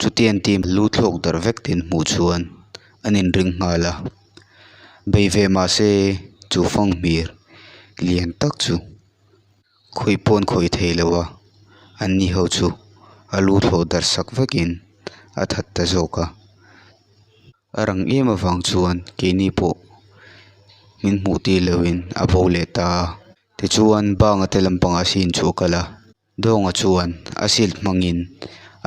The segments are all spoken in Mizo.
Chuti an team lu thlawk darh vek te an hmuh chuan an inring nghal a, bei ve mah se chu fanghmir lian tak chu khawih pawh an khawih thei lo a, an ni ho chu a lu thlawh darh sak vekin a that ta zawk a, a rang em avang chuan keini pawh min hmuh tir lohin a bo leh ta a, tichuan banga te lampangah scene chu a kal a. Dawnga chuan a shield hmangin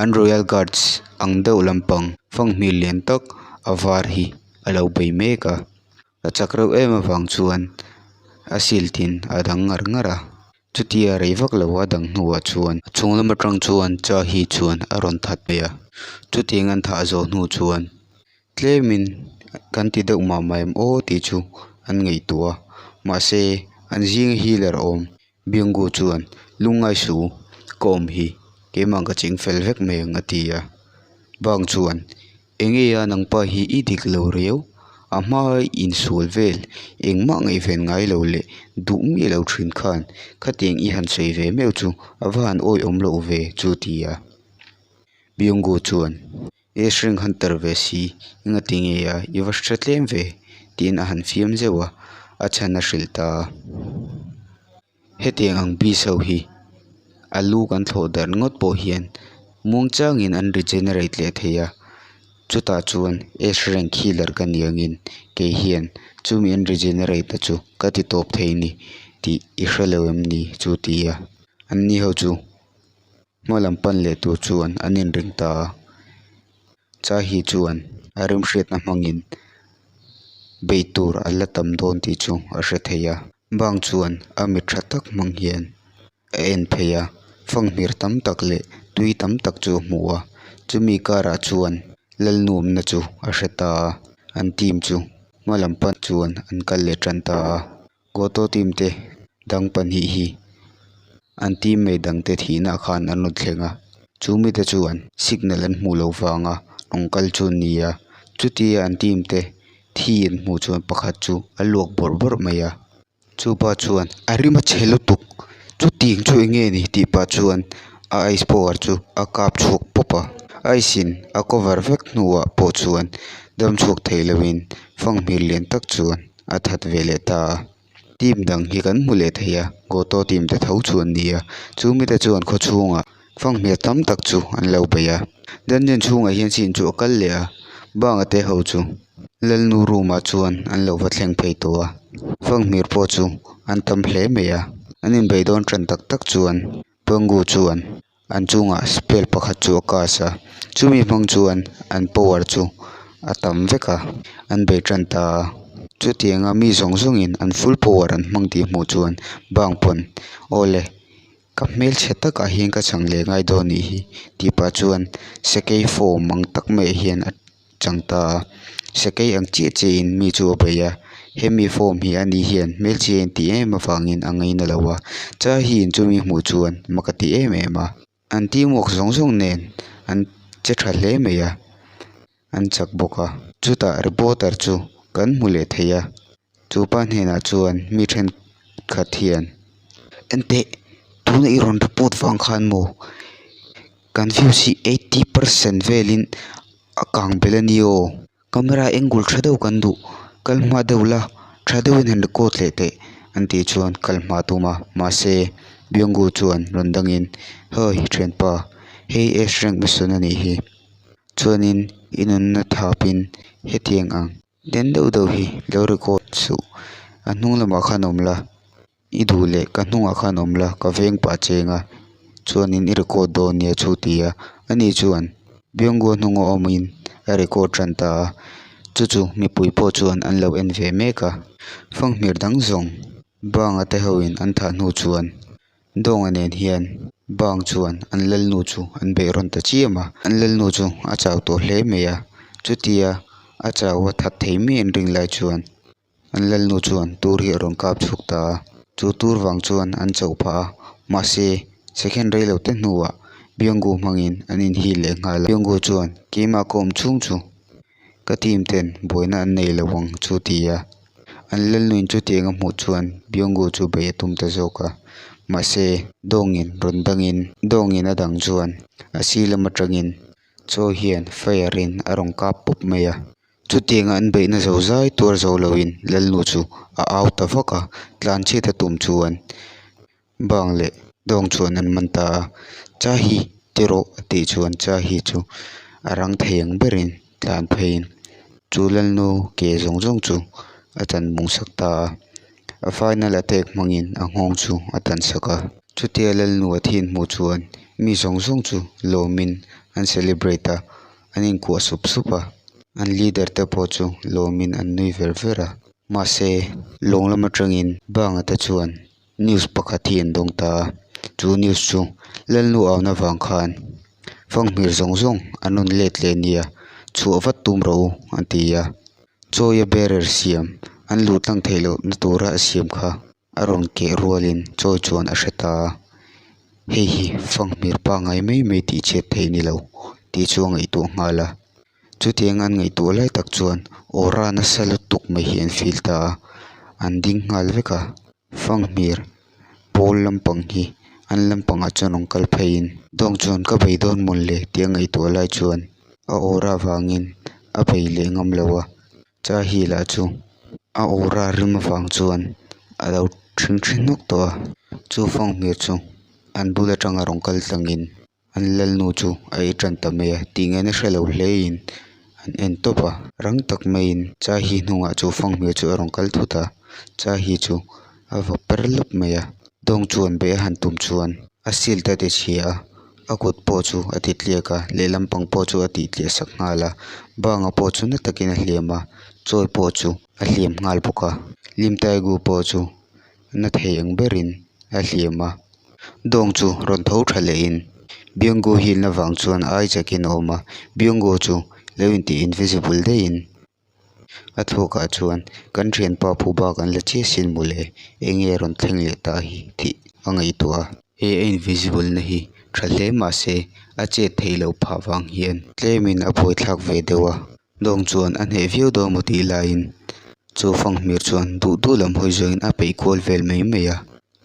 an royal guards ang deuh lampang fanghmir lian tak a var hi a lo bei mek a a chak reuh em avang chuan a shield in a dang ngar ngar a chutia rei vak lo a dang hnuah chuan a chhung lam atang chuan cha hi chuan a rawn that mai a chutiang an thah zawh hnu chuan tlemin kan ti deuh mah mah em aw tih chu an ngaihtuah a mahse an zinga healer awm. Byunggu chuan, Lungngai su, ka awm hi, keimah ka ching fel vek mai ang a ti a. Bang chuan, Enge a nangpa hi i dik lo riau, a hma insual vel engmah ngaihven ngai lo leh duh miah lo thin khan khatiang i han sawi ve meuh chu a va han awihawm loh ve chu ti a. Byunggu chuan, E shrink hunter ve si, engati nge a, i va hre tlem ve, tiin a han fiam zeuh a, a chhan a hrilh ta a. Hetiang ang beast ho hi a lu kan thlawh darh ngawt pawh hian muangchangin an regenerate leh thei a, chutah chuan S rank healer ka ni angin kei hian chumi an regenerate na chu ka ti tawp thei ni tih i hre lo em ni chu ti a, anni ho chu. Hma lam pan leh tur chuan an inring ta a, Chahi chuan a remhriatna hmangin bei tur a la tam dawn tih chu a hre thei a, bang chuan a mit tha tak hmang hian a en phei a, fanghmir tam tak leh tui tam tak chu a hmu a, chumi karah chuan Lalnuamna chu a hre ta a, an team chu hma lam pan chuan an kal leh tan ta a. Goto team te dang pahnih hi an teammate dang te thihna ah khan an rawn thleng a chu mite chuan signal an hmuh loh vanga rawn kal chu an ni a chutia an team te thi an hmuh chuan pakhat chu a luak bawrh bawrh mai a chupa chuan a rim a chhe lutuk chutiang chu eng nge ni tih pah chuan a ice power chu a kap chhuak pawp a ice in a cover vek hnuah pawh chuan dam chhuak thei lovin fanghmir lian tak chuan. a that ve leh ta a team dang hi kan hmu leh thei a Goto team te tho chu an ni a chu mite chuan khaw chhungah fanghmir tam tak chu an lo bei a dungeon chhungah hian scene chu a kal leh a banga te ho chu lalnu room ah chuan an lo va thleng phei tawh a fanghmir pawh chu an tam hle mai a an inbeih dawn tan tak tak chuan Pangu chuan an chungah spell pakhat chu a cast a chumi hmang chuan an power chu a tam vek a an bei tan ta a chutianga mi zawng zawngin an full power an hmang tih hmuh chuan bang pawn awle ka hmelchhe takah hian ka chang leh ngai dawn anih hi tih pah chuan sakei form ang tak maiah hian a chang ta a sakei ang chiah chiah in mi chu a bei a hemi form hi ani hian hmelchhia in tih em avangin a ngaina lo a chai hi chumi hmuh chuan mak a ti em em a an team work zawng zawng nen an che tha hle mai a an chak bawk a chutah reporter chu kan hmu leh thei a chupa hnenah chuan mi thenkhat hian enteh tuna i rawn report vang khan maw kan views hi eighty percent velin a kang belh a ni aw camera angle tha deuh kan duh kal hma deuh la tha deuhin han record leh teh an tih chuan kal hma a tum a mahse Byunggu chuan rawn dangin hawi thianpa hei S rank mission a nih hi chuanin i nunna thapin hetiang ang den deuh deuh hi lo record suh a hnung lamah khan awm la. I duh leh ka hnungah khan awm la ka veng pah cheng a chuanin i record dawn nia chu ti a ani chuan Byunggu hnunga awmin a record tan ta a chu chu mipui pawh chuan an lo en ve mek a fanghmir dang zawng banga te hoin an thah hnu chuan Dawnga nen hian bang chuan an lalnu chu an beih rawn ta chiam a an lalnu chu a chau tawh hle mai a chutia a chau a that thei mai an ring lai chuan. An lalnu chuan tur hi a rawn kap chhuak ta a, chu tur vang chuan an chauh phah a, mahse second rei lo te hnuah Byunggu hmangin an inhil leh nghal a, Byunggu chuan keimah ka awm chhung chu ka team ten buaina an nei lo ang chu ti a, an lalnuin chutiang a hmuh chuan Byunggu chu bei a tum ta zawk a, mahse Dawngin rawn dangin Dawngin a dang chuan a sir lam atangin. Chaw hian fire in a rawn kap pawp mai a. Chutianga an beihna zo zai tuar zo loin Lalnu chu a au ta vak a, tlanchhiat a tum chuan bang leh dawng chuan an man ta a. Cha hi ti rawh a tih chuan cha hi chu a rang thei ang berin tlan pheiin chu Lalnu ke zawng zawng chu a tan mung sak ta a. A final attack hmangin a nghawng chu a tan sak a. Chutia Lalnu a thian hmuh chuan mi zawng zawng chu lawmin an celebrate a, an inkuah sup sup a. An leader te pawh chu lawmin an nui ver ver a. Mahse, lawng lam atangin Banga te chuan news pakhat hi an dawng ta a. Chu news chu Lalnu auna vang khan fanghmir zawng zawng an rawn let leh nia, chhuah vat tum rawh u an ti a. Chawia barrier siam an luh tlang theih lohna tura a siam kha a rawn keh rualin chawi chuan a hre ta a, hei hi fanghmir pangngai mai mai tih chhiat theih ni lo tih chu a ngaihtuah nghal a. Chutiang an ngaihtuah lai tak chuan aura nasa lutuk mai hi an feel ta a, an ding nghal vek a, fanghmir pawl lampang hi an lampangah chuan rawn kal pheiin dawng chuan ka bei dawn mawn le tih a ngaihtuah lai chuan a aura avangin a bei leh ngam lo a cha hi lah chu a aura rim avang chuan a lo ṭhing ṭhi hnawk tawh a chu fanghmir chu an bul atanga rawn kal tlangin. An lalnu chu a ei tan ta mai a tih ngaihna hre lo hle in an en tawp a rang tak maiin chai hi hnungah chu fanghmir chu a rawn kal thut a chai hi chu a va per lawp mai a dawng chuan be a han tum chuan a shield a ti chhia a a kut pawh chu a ti tliak a lehlam pang pawh chu a tih tliah sak nghal a banga pawh chu na takin a hliam a chawi pawh chu a hliam nghal bawk a lim taigu pawh chu na thei ang berin a hliam a dawng chu rawn tho tha lehin Byunggu hilna vang chuan ai chakin a awm a Byunggu chu lo intih invisible daihin a thluakah chuan kan thianpa phuba kan la chiah sin mawle enge rawn thleng leh ta hi tih a ngaihtuah a. He a invisible na hi tha hle mahse a chet theih loh phah vang hian tlemin a buaithlak ve deuh a. Dawng chuan a hneh viau dawn maw tih laiin chu fanghmir chuan duh duh lam hawi zawngin a peih kual vel mai mai a.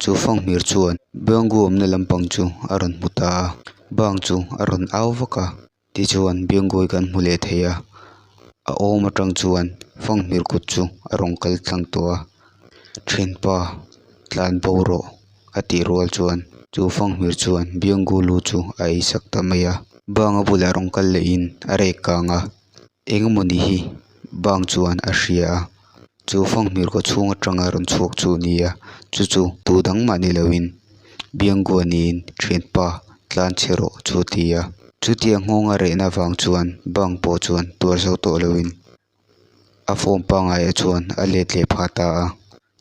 Chu fanghmir chuan Byunggu awmna lampang chu a rawn hmu ta a, bang chu a rawn au vak a. Tichuan Byunggu hi kan hmu leh thei a, a awm atang chuan fanghmir kut chu a rawn kal tlang tawh a. Thianpa tlan bo rawh a tih rual chuan chu fanghmir chuan Byunggu lu chu a ei sak ta mai a. Bang a bulah rawn kal lehin a rek kang a, engemawni hi bang chuan a hria a, chu fanghmir kaw chhung atanga rawn chhuak chu a ni a, chu chu tu dang mah ni loin Byunggu niin thianpa tlan chhe rawh chu a ti a. Chutia nghawng a rehna vang chuan bang pawh chuan tuar zo tawh loin a form pangaiah chuan a let leh phah ta a.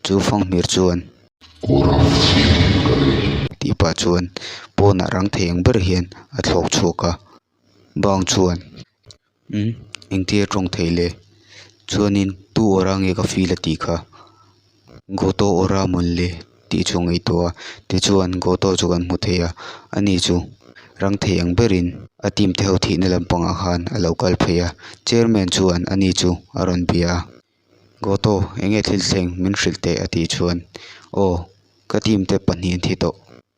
Chu fanghmir chuan tih pah chuan pawnah rang thei ang ber hian a thlawk chhuak a bang chuan umm engtia tawng theih le chuanin tu awra nge ka feel a tih kha Goto awra mawn le tih chu a ngaihtuah a tichuan Goto chu kan hmu thei a ani chu rang thei ang berin a team te ho thihna lampangah khan a lo kal phei a chairman chuan ani chu a rawn bia a. Goto, enge thil thleng min hrilh teh a tih chuan, Aw, ka team te pahnih an thi tawh.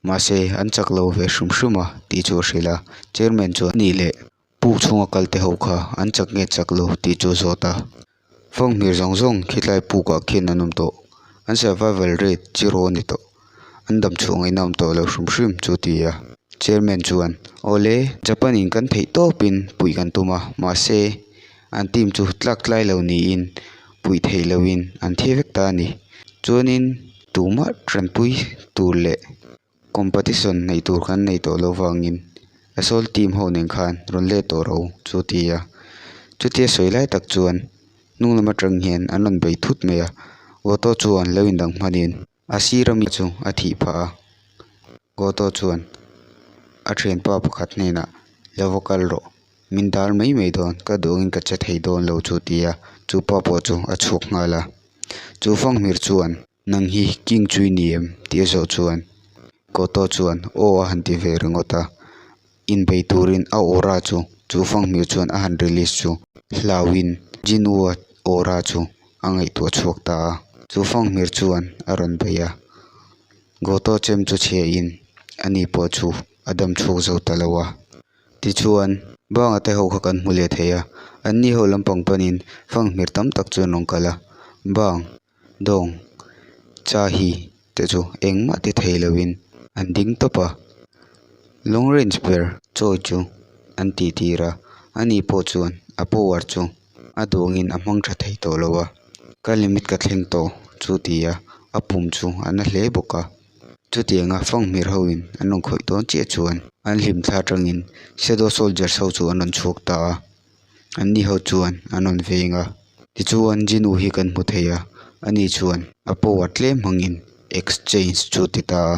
Mahse, an chak lo ve hrim hrim a tih chu a hrilh a. Chairman chuan, Anih leh, puk chhunga kal te ho kha an chak nge chak lo tih chu a zawt a. Fanghmir zawng zawng khitlai pukah khian an awm tawh. An survival rate zero a ni tawh. An dam chhuah ngaihna awm tawh lo hrim hrim chu ti a. Chairman chuan, Awle, Japan in kan theih tawpin puih kan tum a, mahse, An team chu tlak tlai lo niin puih theih lohin an thi vek ta a ni. Chuanin tumah tanpui tur leh competition neih tur khan nei tawh loh vangin Assault team ho nen khan rawn let tawh ro chu a ti a. Chutia sawi lai tak chuan hnung lam atang hian an rawn bei thut mai a, auto chuan lo indang hmanin a sir ami chu a thih phah a. Goto chuan a thianpa pakhat hnenah lo va kal rawh min dar mai mai dawn ka duhangin ka che thei dawn lo chu ti a chu pa pawh chu a chhuak nghal a chu fanghmir chuan nang hi king chu i ni em tih a zawh chuan Goto chuan aw a han ti ve ringawt a inbei turin a aura chu chu fanghmir chuan a han release chu hlauhin Jinwoo aura chu a ngaihtuah chhuak ta a chu fanghmir chuan a rawn bei a. Goto chem chu chhia in ani pawh chu a dam chhuak zo ta lo a. Tichuan. Banga te ho kha kan hmu leh thei a, anni ho lampang panin fanghmir tam tak chu an rawn kal a, bang dawng cha hi te chu engmah ti thei loin an ding tawp a, long range ber chawi chu an tih tir a, ani pawh chuan a power chu a duh angin a hmang tha thei tawh lo a, ka limit ka thleng tawh chu ti a, a pum chu a na hle bawk a. Chutianga fanghmir hoin an rawn khawih dawn chiah chuan an hlimthla atangin Shadow Soldiers ho chu an rawn chhuak ta a, anni ho chuan an rawn veng a. Tichuan Jinu hi kan hmu thei a, ani chuan a power tlem hmangin exchange chu ti ta a.